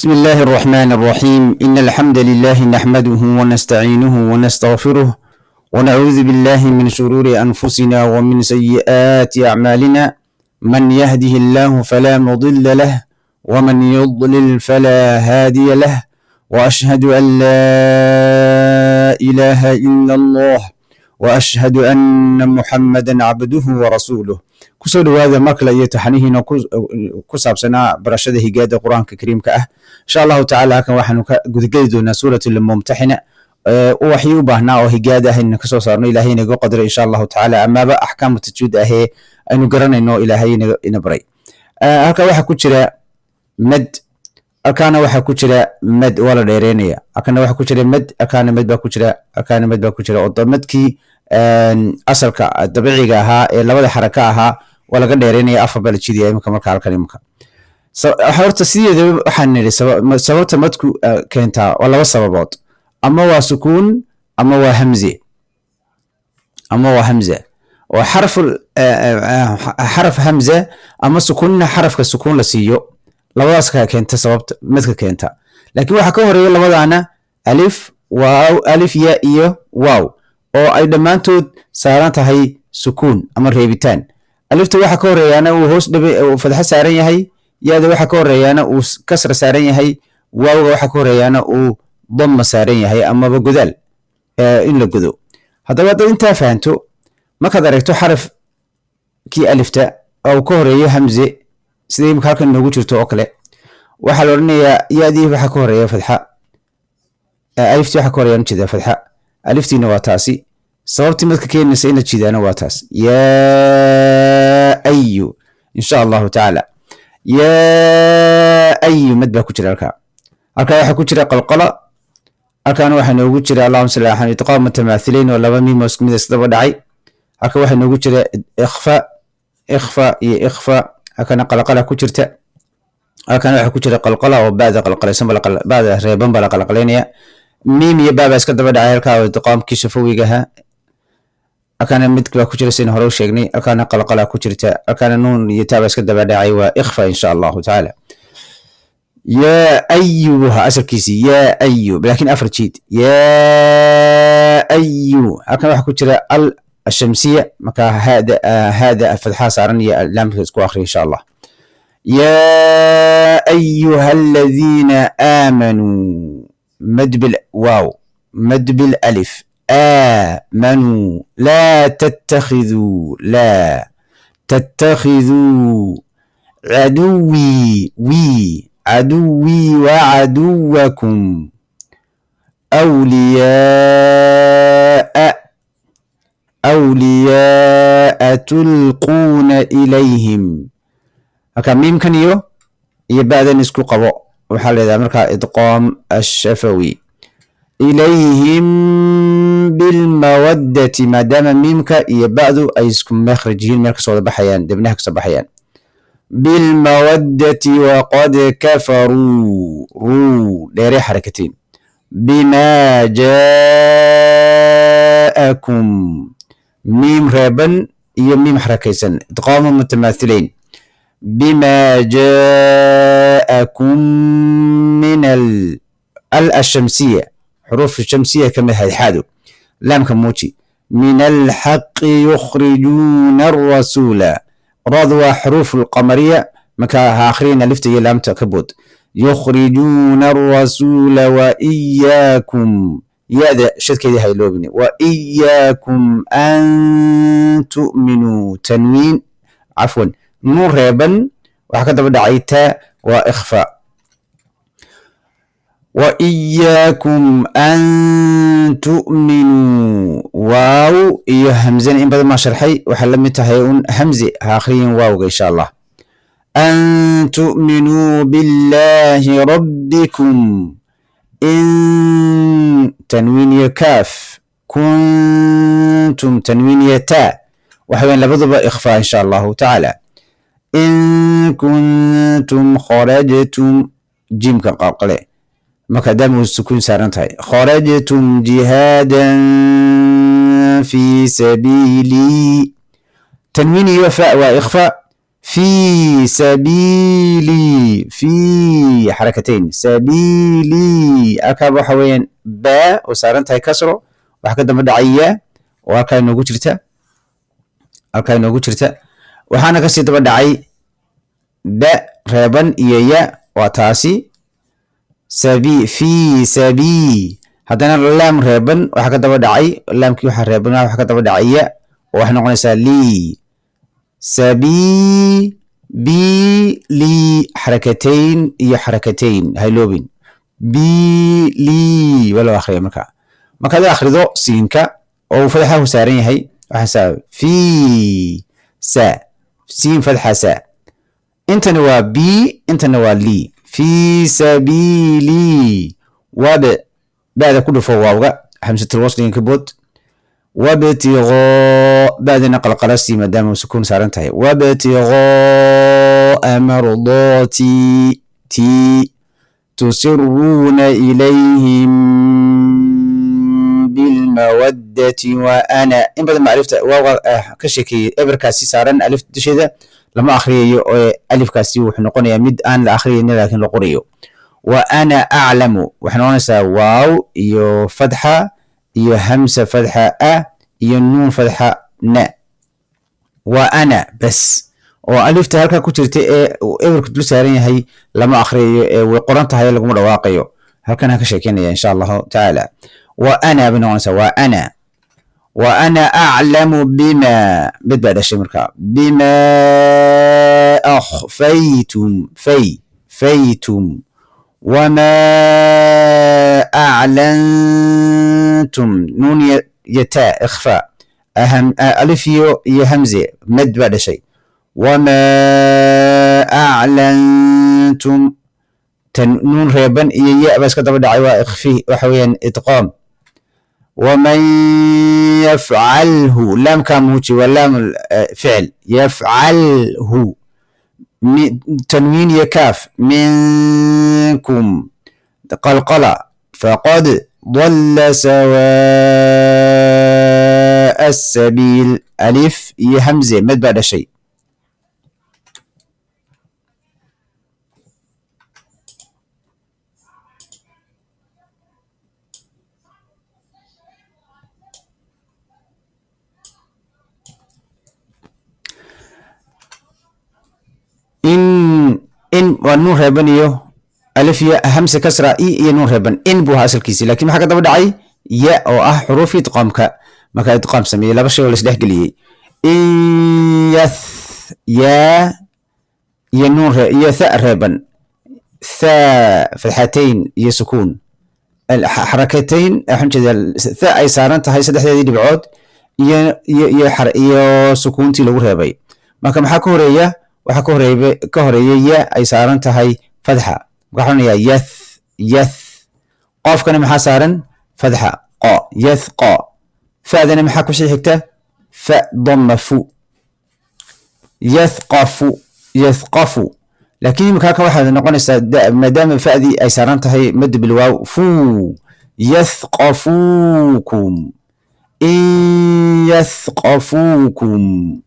بسم الله الرحمن الرحيم. إن الحمد لله نحمده ونستعينه ونستغفره ونعوذ بالله من شرور أنفسنا ومن سيئات أعمالنا. من يهده الله فلا مضل له ومن يضلل فلا هادي له، وأشهد أن لا إله إلا الله وأشهد أن محمدا عبده ورسوله. Kusoo dhawaada mar kale iyo taxanihiina ku saabsanaa barashada higaada Qur-aanka Kariimka ah. Insha Allahu tacala, halkan waxaanu ka gudageli doonaa Suurat Almumtaxina. Waxii u baahnaa oo higaada ah aynu kasoo saarno, Ilaahay inaga qadro, insha Allahu tacaala, amaaba axkaamu tajwiid ahee aynu garanayno Ilaahay ina baray. Halkan waxaa ku jira mad, halkaana waxaa ku jira mad, waa la dheereynaya. Halkana waxaa ku jira mad, halkaana mad baa ku jira, halkaana mad baa ku jira, oo madkii asalka dabiiciga ahaa ee labada xaraka ahaa waa laga dheereynaya, afar baa la jidaya imika. Marka halkan imika horta sideedaba waxaan nidhi sababta madku keentaa waa laba sababood: ama waa sukuun ama waa hamze, ama waa hamza oo xaraf hamza ama sukuunna xarafka sukuun la siiyo. Labadaas ka keenta sababta madka keenta. Laakiin waxaa ka horeeya labadaana alif, waaw, alif, ya iyo waaw, oo ay dhammaantood saaran tahay sukuun ama reebitaan. Alifta waxa ka horeeyaana uu hoos dhabe uu fadxo saaran yahay, yaada waxa ka horeeyaana uu kasra saaran yahay, waawga waxa ka horeeyaana uu damma saaran yahay amaba godaal in la godo. Haddaba haddaad intaa fahanto, markaad aragto xarafkii alifta oo uu ka horeeyo hamze, sida imika halkan inoogu jirto oo kale, waxaa la odhanayaa yaadii waxa ka horeeya fadxa, aliftii waxa ka horeeya ujeedaa fadxa, aliftiina waa taasi. Sababtii madka keenaysa in la jidaana waa taas. Yaa ayu, insha Allahu tacaala, yaa ayu mad baa ku jira halkaa. Halkaa waxaa ku jira qalqala. Halkaana waxaa noogu jira, allahuma salli ala, idqaam mutamaathilayn, oo laba miim oo isku mid isdaba dhacay. Halka waxaa noogu jira ikhfa, ikhfa iyo ikhfa. Halkana qalqala ku jirta. Halkana waxaa ku jira qalqala oo ba'da qalqalaysan, ba'da reeban baa la qalqalaynaya. Miim iyo baa baa iska daba dhacay halkaa, oo idqaamkii shafawiga ahaa. Halkaana mid baa ku jira, sidaynu hore u sheegnay. Halkaana qalqala ku jirta. Halkaana nuun iyo taa baa iska daba dhacay, waa ikhfa, insha Allahu tacaala. Yaa ayuha asalkiisii yaa ayu, laakiin afar jiid, yaa ayu. Halkan waxaa ku jira al ashamsiya, marka hada hada fatxaha saaran iyo laamka isku akhriya, insha Allah. Yaa ayuha aladiina aamanuu, mad bil waaw, mad bil alif, aamanuu. Laa tattakhiduu, laa tattakhiduu caduwii, wii, caduwii wacaduwakum awliyaaa, awliyaaa tulquuna ilayhim. Halka miimkan iyo ba'dan isku qabo, waxaa leedahay markaa idqaam ashafawi. Ilayhim bilmawaddati, maadaama miimka iyo ba'du ay isku makhraj yihiin, meel kasoo wada baxayaan, debnaha kasoo baxayaan. Bilmawaddati waqad kafaruu, ruu dheere xarakatiin, bimaa jaa'akum, miim reeban iyo miim xarakaysan, idqaama mutamaathilayn. Bimaa jaa'akum min al ashamsiya, xuruuf shamsiya kamid ahayd xaadu, laamka muuji. Min alxaqi yukhrijuuna arasuula, radu waa xuruuf alqamariya, marka ha akhriyina lifta iyo laamta ka bood. Yukhrijuuna arasuula wa iyaakum, ya-da shadkeedii ha iloobin. Wa iyaakum an tu'minuu, tanwiin, cafwan, nuun reeban waxaa ka daba dhacay ta, waa ikhfa. Wa iyaakum an tu'minuu, waaw iyo hamzana in badan maa sharxay, waxay la mid tahay un hamze, ha akhriyin waawga, insha Allah. An tu'minuu billahi rabbikum in, tanwiin iyo kaaf, kuntum, tanwiin iyo taa, waxa weyan labaduba ikhfaa, insha Allahu tacaala. In kuntum kharajtum, jiimka qalqale marka daama uu sukuun saaran tahay, kharajtum jihaadan fi sabiilii, tanwiin iyo fa waa ikhfaa. Fi sabiili, fi xarakatayn, sabiili. Halkaa waxa weeyaan baa oo saaran tahay kasro, waxaa ka daba dhacaya oo halkaa inoogu jirta, halkaa inoogu jirta. Waxaana kasii daba dhacay ba reeban iyo ya, waa taasi sabi, fi sabi. Haddana laam reeban waxaa ka daba dhacay, laamkii waxaa reeban, waxaa ka daba dhacay ya, oo waxay noqonaysaa lii, sabi bi li, xarakatayn iyo xarakatayn, hayloobin bi li waa loo akhriya. Marka markaad akhrido siinka oo uu fadxa ku saaran yahay, waxaa saa fi sa siin fadxa sa, intana waa b, intana waa li, fi sabiili. Wabe ba'da ku dhufo waawga, hamsatul wasliga ka bood. Wabtigaa ba'dina qalqalasii maadaama sukuun saaran tahay. Wabtigaa mardaati ti tusiruuna ilayhim bilmawaddati wa ana. In badan ma alifta waawga ka sheekeeyey, eberkaasi saaran alif dusheeda lama akhriyayo, oo alifkaasi wuxuu noqonayaa mid aan la akhriyaynin laakiin la qorayo. Wa ana aclamu waxay noqonaysaa waaw iyo fadxa iyo hamsa fadxa a iyo nuun fadxa na, wa ana bas, oo alifta halkaa ku jirta ee eberku dul saaran yahay lama akhriyayo, ee way qoran tahay, laguma dhawaaqayo. Halkan ha ka sheekeynaya insha Allahu tacaala. Wa ana bay noqonaysaa, wa ana, wa ana aclamu bima, mid baa dhashay markaa, bima akhfaytum, fay faytum, wama aclantum, nuun iyo taa ikhfaa, aham alif iyo hamze, mad baa dhashay. Wama aclantum, tan nuun reeban iyo ya baa iska daba dhacay, waa ikhfi, waxa weeyaan idqaam. Waman yafcalhu, laamkaa muuji, waa laam ficil, yafcalhu, tanwiin iyo kaaf, minkum qalqala, faqad dalla sawaa'a asabiil, alif iyo hamze, mad baa dhashay. In waa nuun reeban iyo alif iyo hamse kasra i iyo nuun reeban, in buu ahaa asalkiisi, laakiin maxaa ka daba dhacay? Ya oo ah xuruuf idqaamka, markaa idqaam sameeyey, laba shay oo la isdhex geliyey. In yath, yaa iyo nuun iyo tha reeban, tha fatxatayn iyo sukuun, xarakatayn, waxaan jeedaa tha ay saaran tahay saddexdeedii dhibcood iyo sukuuntii lagu reebay. Marka maxaa ka horeeya? Waxaa ka horeeya ya ay saaran tahay fadxa. Marka waxaan onayaa yath, yath. Qofkana maxaa saaran? Fadxa, qo, yath qo. Fa'dana maxaa kusii xigta? Fa damma fu, yathqafu, yathqafu. Laakiin imika halkan waxaad noqonaysaa, maadaama fa'dii ay saaran tahay mad bilwaaw, fu, yathqafuukum, in yathqafuukum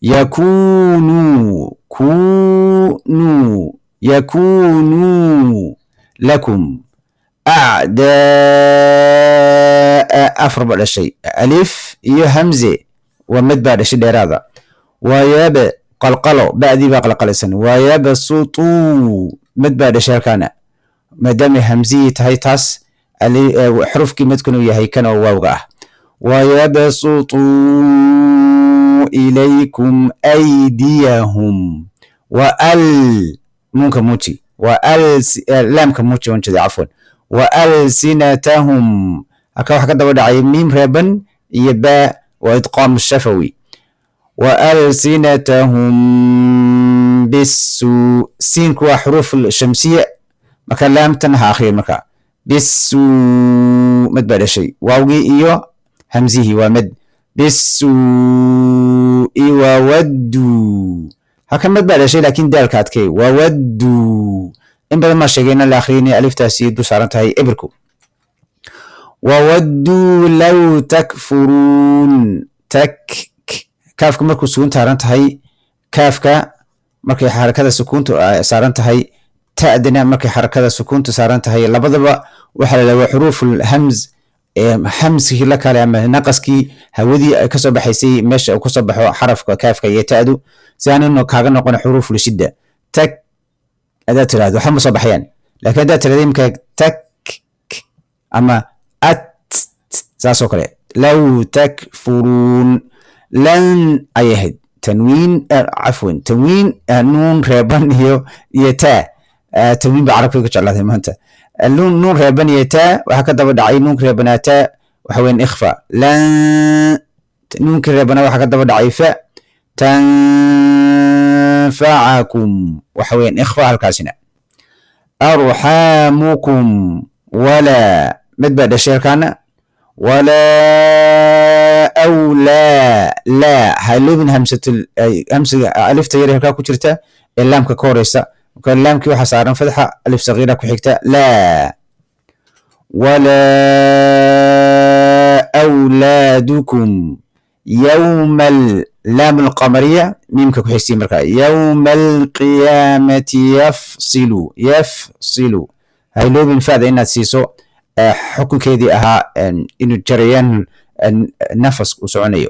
yakunuu, kunuu, yakunuu lakum acdaa. Afar ba dhashay, alif iyo hamze waa mid baa dhashay dheeraada. Wayabe qalqalo, ba'dii baa qalqalaysan. Wayabsutuu, mid baa dhashay halkaana, maadaamay hamzihii tahay taas, xurufkii midkan uu yahay kan oo waawga ah. Wayabsutuu ilaykum aydiyahum wa al nuunka muuji, wa al laamka muuji waan jeeda, cafwan. Wa alsinatahum, halka waxaa ka daba dhacay miim reeban iyo baa, waa idqaam shafawi. Wa alsinatahum bisu, siinku waa xuruuf shamsiya, marka laamtan ha akhriyin. Marka bisu mad baa dhashay, waawgii iyo hamzihii waa mad. Bisuu'i wawadduu, halkan mad baa dhashay laakiin daalka adkay. Wawadduu, in badan maa sheegay inaan la akhriyinay aliftaasi dul saaran tahay ebirku. Wawadduu law takfuruun, tak kaafka markuu sugun taaran tahay Kaafka markay xarakada sukuuntu saaran tahay, ta'dana markay xarakada sukuuntu saaran tahay, labadaba waxaa la yidhahdaa waa xuruuful hamz. Hamskii la kale ama naqaskii hawadii ay kasoo baxaysay meesha uu kasoo baxo xarafka kaafka iyo ta'du, si aanu kaaga noqon xuruuful shidda. Tag hadaad tirahdo, waxba ma soo baxayaan, laakiin haddaad tirahdo imika tak ama at, saasoo kale, law takfuruun, lan ayay ahayd tanwiin, cafwan, tanwiin, nuun reeban iyo taa. Tanwiin ba carabka ku jeclaatay maanta. Nuun reeban iyo taa waxaa ka daba dhacay nuunka reebanaa taa, waxa weyan ikhfa. Lan, nuunkii reebanaa waxaa ka daba dhacay fa, tanfacakum, waxa weyan ikhfa halkaasina. Arxaamukum, walaa mid baa dhashay halkaana, walaa awlaa laa haloobin hamsatul hamsiga, alifta yar halkaa ku jirta ee laamka ka horeysa. Marka laamkii waxaa saaran fatxa, alif sagiira ku xigta. Laa walaa awlaadukum yawma laam alqamariya miimka ku xigsiin. Marka yawma alqiyaamati yafsilu, yafsilu, hayloobin fa'da inaad siiso xukunkeedii ahaa inuu jarayaan nafas uu soconayo.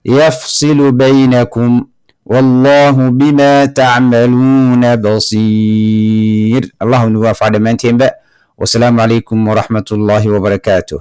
Yafsilu baynakum, wallahu bima tacmaluuna basiir. Allahu nagu anfac dhammaanteenba. Wasalaamu calaykum waraxmat ullahi wabarakaatuh.